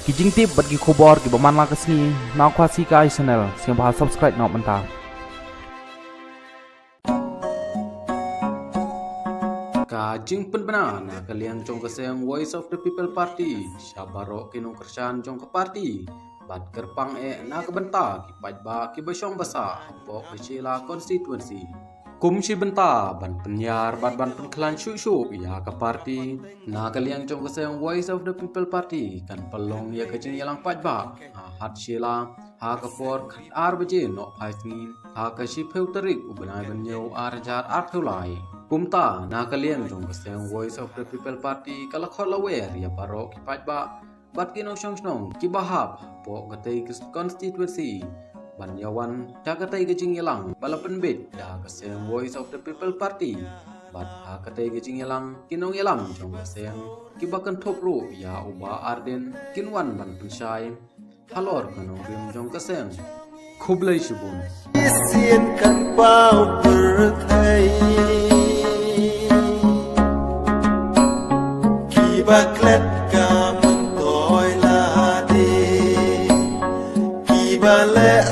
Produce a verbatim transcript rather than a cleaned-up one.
Ki jingtip bad ki khubor kiba man la ka sngi na Khasi Kai Channel, sngewbha subscribe noh mynta. Ka jingpynbna na ka liang jong ka seng Voice of the People Party sha baroh ki nongkyrshan jong ka party bad kyrpang eh na ka bynta ki paidbah kiba shong basa hapoh ka Shella constituency. Kum shi bynta ban pynïar bad ban pynkhlaiñ shuh shuh ïa ka party, na ka liang jong ka seng Voice of the People Party kan pynlong ïa ka jingïalang paidbah ha Hat Shella ha ka por khatar baje nohphai sngi ha ka shiphew tarik u bnai ba hynñiew ar hajar arphew lai. Kumta na ka liang jong ka seng Voice of the People Party ka la khot la wer ïa baroh ki paidbah bad ki nongshong shnong kiba hap hapoh katei ka constituency ban ïawan ha katei ka jingïalang ba la pynbit da ka seng Voice of the People Party. Bad ha katei ka jingïalang ki nongïalam jong ka seng kiba kynthup ruh ïa u Bah Ardent kin wan ban pynshai halor ka nongrim jong ka seng. Khublei shibun. Sien kan pau pyrthei kiba klet ka myntoi lade, kiba leh